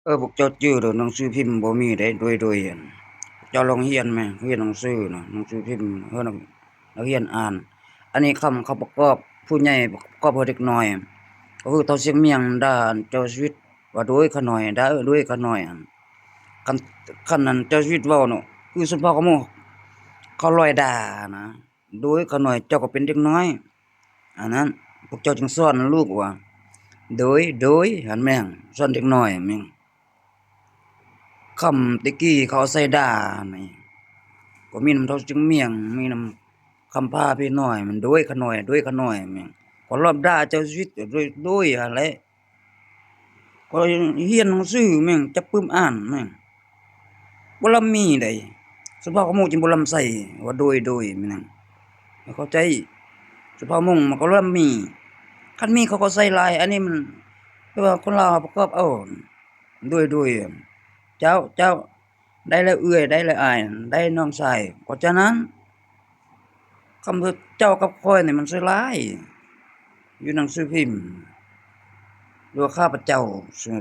ເອີ ພວກເຈົ້າຈື່ເດີ້ ໜັງສືພິມບໍ່ມີເດ້ ໂດຍ ໂດຍ ອັນ ເຈົ້າລອງຮຽນແມະ ຮຽນໜັງສືນະ ໜັງສືພິມ ເອີ ນັກ ນັກຮຽນອ່ານ. ອັນນີ້ຄຳເຂົາປະກອບ ຜູ້ໃຫຍ່ປະກອບໃຫ້ເດັກນ້ອຍ ກໍຄືທ້າວຊຽງມຽງດ່າເຈົ້າຊີວິດວ່າ ໂດຍຂ້ານ້ອຍ ດ່າເອີ ໂດຍຂ້ານ້ອຍ. ອັນ ຄັນ ຄັນອັນເຈົ້າຊີວິດເວົ້າເນາະ ຄືຊົນເຜົ່າຂະໂມງ ເຂົາລອຍດ່ານະ ໂດຍຂ້ານ້ອຍ ເຈົ້າກໍເປັນເດັກນ້ອຍ ອັນນັ້ນ ພວກເຈົ້າຈຶ່ງສອນລູກວ່າ ໂດຍ ໂດຍ ຫັ້ນແມ່ນ ສອນເດັກນ້ອຍແມ່ນ. ຄຳແຕ່ກີ້ເຂົາໃສ່ດ່ານີ້ ກໍມີນຳທ້າວຊຽງມຽງ ມີນຳຄຳພາພີ່ນ້ອຍ ມັນໂດຍຂ້ານ້ອຍ ໂດຍຂ້ານ້ອຍແມ່ນ ກໍລອບດ່າເຈົ້າຊີວິດ ໂດຍ ໂດຍຫັ້ນແຫຼະ. ກໍຮຽນໜັງສືແມ່ນ ຈັບປຶ້ມອ່ານແມ່ນ ບໍ່ລຳມີໃດ ສຸພາບຂະໂມງຈຶ່ງບໍ່ລຳໃສ່ວ່າ ໂດຍ ໂດຍ ແມ່ນຫຍັງ ໃຫ້ເຂົ້າໃຈ ສຸພາບຂະໂມງມັນກໍລຳມີ ຄັນມີເຂົາກໍໃສ່ຫຼາຍ. ອັນນີ້ມັນ ແຕ່ວ່າຄົນລາວເຮົາປະກອບເອົາ ໂດຍ ໂດຍ ເຈົ້າ ເຈົ້າ ໄດ້ແລ້ວເອື້ອຍ ໄດ້ແລ້ວອ້າຍ ໄດ້ນ້ອງຊາຍ ກໍຈະນັ້ນ. ຄຳວ່າເຈົ້າກັບຂ້ອຍນີ້ມັນໃສ່ຫຼາຍ ຢູ່ໜັງສືພິມ ຫຼືວ່າຂ້າພະເຈົ້າ ເຊິ່ງ